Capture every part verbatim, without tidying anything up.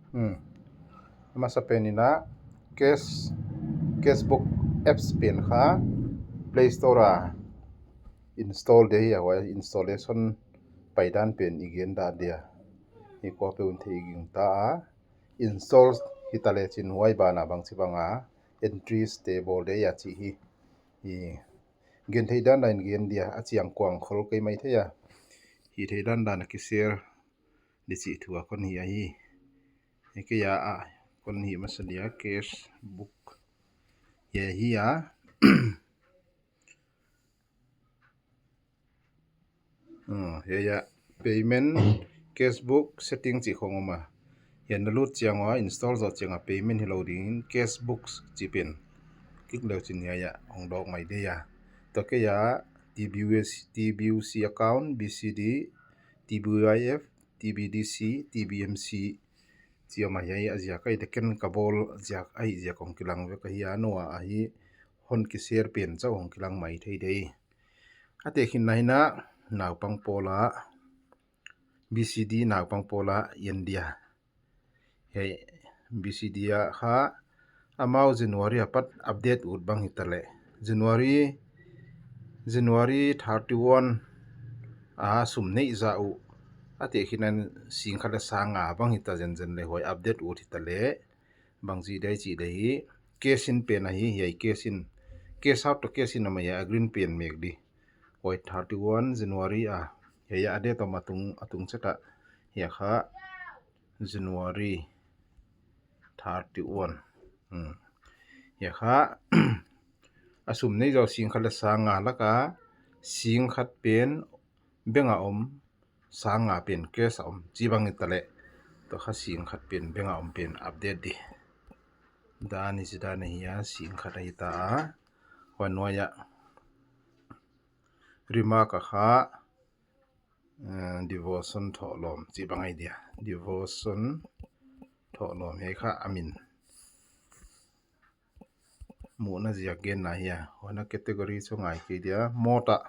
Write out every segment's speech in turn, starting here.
Hmm. A masa pen in ah Cash, Cashbook apps pen kha Play Store ah install ding hi a, huai installation paidan pen i gen dah ding a. Hi kua peuh in thei i gingta a, install hi ta lecin huai banah bangci banga entries te bawl ding a cih hi. Hi gen thei dandan in gen ding a, a ciang kuang khol kei mai thei a, hi thei dandan a kisial ding cih thu a kon hi ahi. Hi kei a, a kon hi masa ding a, Cashbook hi a, hi a. Hmm, hiai ah payment, Cashbook setting cih khong om a. Hiai na lut ciang ua, install zawh ciang a payment hi lo dingin Cashbook cih pen click leu cin hiai ah hong dawk mai ding a. Tua kei a TBUC, TBUC account, BCD, TBYF, TBDC, TBMC cih om a, hiai a ziak ahi dek, ken ka bawl ziak ahi ziak hong kilang vek ahi a, no a ahi hon kisial pen chauh hong kilang mai thei ding. A tekhinna in ah naupang pawl ah, BCD naupang pawl ah en ding a. Hiai BCD ah kha amau January a pat update ut bang hi ta leh, January, January thirty one a sum neih zah uh a tekhinna in sing khat leh sang nga bang hi ta zenzen leh, huai update ut hi ta leh bangci ding cih ding hi. Cash in pen ahi, hiai cash in, cash out toh cash in a mai a, green pen mek ding. Huai thirty one January a, hiai a date om a tung, a tung chet ah, hiai kha January thirty one. Hmm. Hiai kha a sum neih zah uh sing khat leh sang nga lak a, sing khat pen bank a om, sang nga pen cash a om cih bang hi ta leh, tua kha sing khat pen bank a om pen update ding. Dan i ci dan ahi a, sing khat ahi ta a. Huai nuai ah remark a kha, eh, devotion thohlawm cih bang ahi ding a. Devotion thohlawm, hiai kha a min muhna ziak genna hi a. Huai na category chu ngai kei ding a, mawt ah,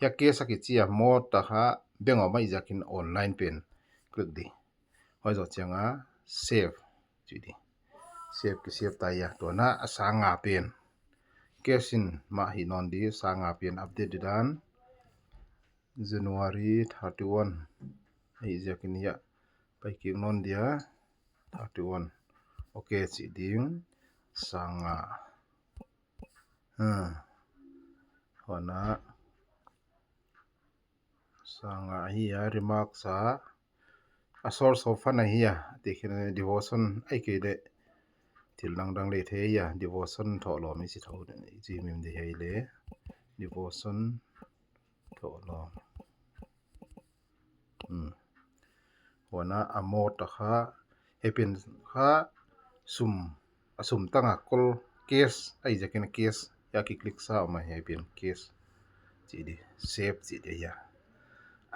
hiai cash a kici a, mawt ah kha bank a om ahih ziakin online pen click ding. Huai zawh ciang a save cih ding. Save kisave ta hi a, tua in ah a sang nga pen cash in mah hi nawn ding, sang nga pen update ding dan. January thirty one ahih ziakin hiai ah pai kik nawn ding a, thirty one. Ok cih ding, sang nga. Hmm. Huan ah sang nga ahi a, remarks ah a source of fund ahi a, a tekhin devotion ahih kei leh thil dangdang lei thei ahi a, devotion thohlawm i ci tho, i ci himhim ding hi leh, devotion thohlawm. Hmm. Huan ah a mawt ah kha, hiai pen kha sum, a sum tang a kol, cash ahih ziakin cash, hiai a kiclick sa om a, hiai pen cash cih ding, save cih ding ahi a.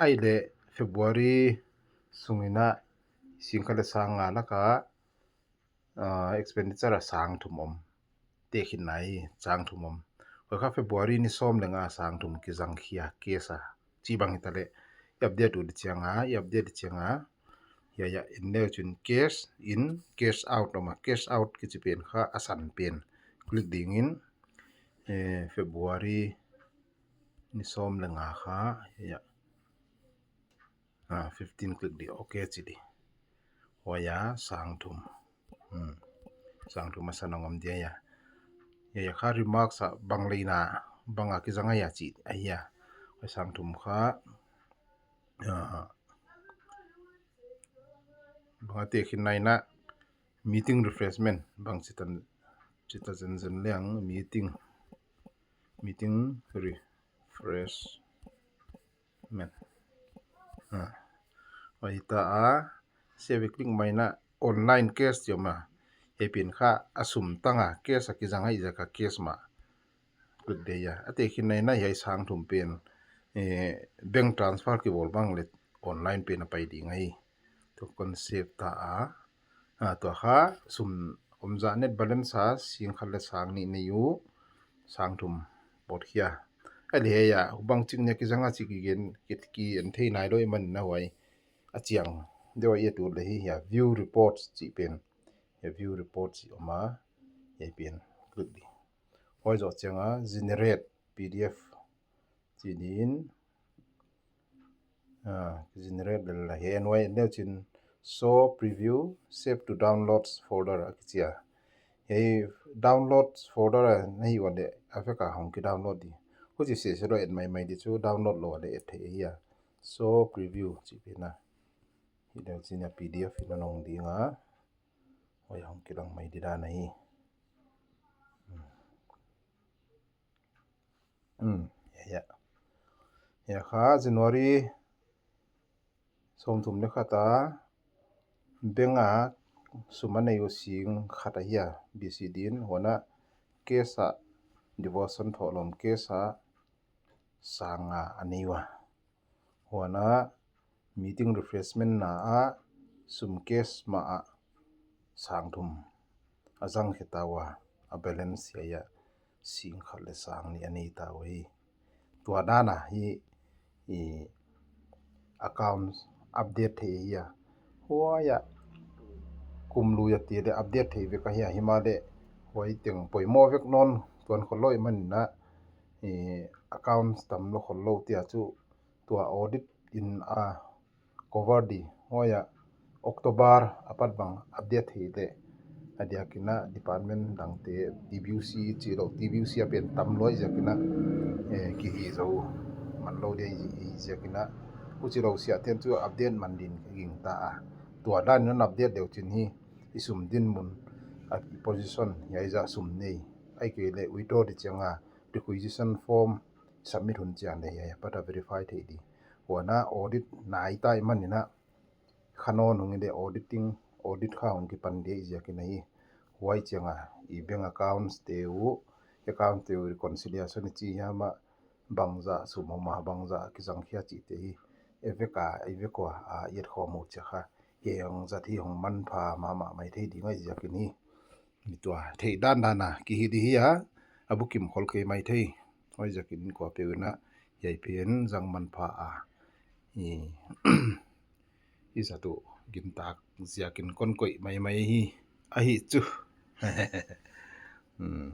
Ahih leh February sung in ah sing khat leh sang nga lak ah, ah, expenditure a sang thum om. Tekhinna hi, sang thum om. Huai kha February ni sawm leh nga a sang thum kizang khia, cash a. Cih bang hi ta leh, i update ut ding ciang a, i update ding ciang a, hiai ah en leu cin cash in, cash out om a, cash out kici pen kha a san pen click dingin, eh, February ni sawm leh nga kha, hiai ah, ah, fifteen click ding, ok ci ding. Huai ah sang thum. Hmm. Sang thum a san hong om ding ahi a. Hiai ah kha remarks ah bang leina, bang a kizang ahi a cih ahi a. Huai sang thum kha, ah, bang a tekhinna in ah meeting refreshment, bang ci ta, ci ta zenzen leng, meeting, meeting refresh men. Ah. Huai ta a, save i click mai in ah online cash ci om a. Hiai pen kha a sum tang a cash a kizang ahih ziak a cash mah click ding ahi a. A tekhinna in ah hiai sang thum pen, eh, bank transfer kibawl bang leh online pen a pai ding ahi. Tua kon save ta a. Ah, tua kha sum om zah, net balance a sing khat leh sang nih nei uh, sang thum pawt khia. Ahih leh hiai ah bang cik nih a kizang a cih kigen, ki, ki en thei nai lo ahih manin ah huai a ciang Deuh a i et ut le hi, hiah view reports cih pen, hiah view reports cih om a, hiah pen click dih. Huai zawh cianga generate P D F ci dih in, ah, generate lel la, hiah en huai en deuh cin show preview, save to downloads folder a kici a. Hiah downloads folder a na hih uh leh a vek a hong ki download dih. Huci sese lo et maimai dih cu, download lo leh et theih hi a. Show preview cih pen a. Hih deuh cin a P D F in a nong ding a. Huai hong kilang mai dih dan a hi. Hmm. Hmm, hiah, hiah. Hiah kha January sawmthum le khat a bank a sum a nei uh sing khat ahi a, B C D in, huan ah cash ah devotion thawhlawm cash ah sang nga a nei uh a. Huan ah meeting refreshment na ah sum cash mah ah sang thum a zangkhia ta uh a, a balance hiah, hiah sing khat le sang nih a nei ta uh hi. Tua dan a hih, hih account update theih hi a. Huai ah kum lui a ti leh update theih vek ahi a, himahleh huai teng poimawh vek nawn tuan khol lo ahih manin ah, hih account tam lo khol lo tia cu tua audit in a cover dih. Huai ah October a pat bang update theih leh a diakin ah department dangte, T B U C cih lo, T B U C a pen tam luai ziakin ah, eh, kihi zo man lo dih ziakin ah, huci lo siahte'n cu update man ding ging ta a. Tua dan in hong update deuh cin hi, i sum dinmun, a position, hiah zah sum nei, ahih kei leh withdraw dih cianga requisition form submit hun ciang le hiah, hiah pat a verify theih dih. Huan ah audit nai ta ahih manin ah kha nawn hong hi leh auditing, audit kha hong kipan dih ziakin ahi. Huai cianga i bank accounts te uh, account te uh reconciliation i ci hiam ah, bangzah sum om a, bangzah kizangkhia cihte hi. E vek a, e vek ua, a i et khawm uh ciang kha hiah hong zat hi, hong manpha mahmah mai thei ding ahih ziakin hi. Tua theih dandan a kihi dih hi a, a bukim khol kei mai thei. Huai ziakin kuapeuh in ah hiah pen zang manpha a, i, i zat uh gintak ziakin kon koih maimai hi. Ahi cu. Hmm.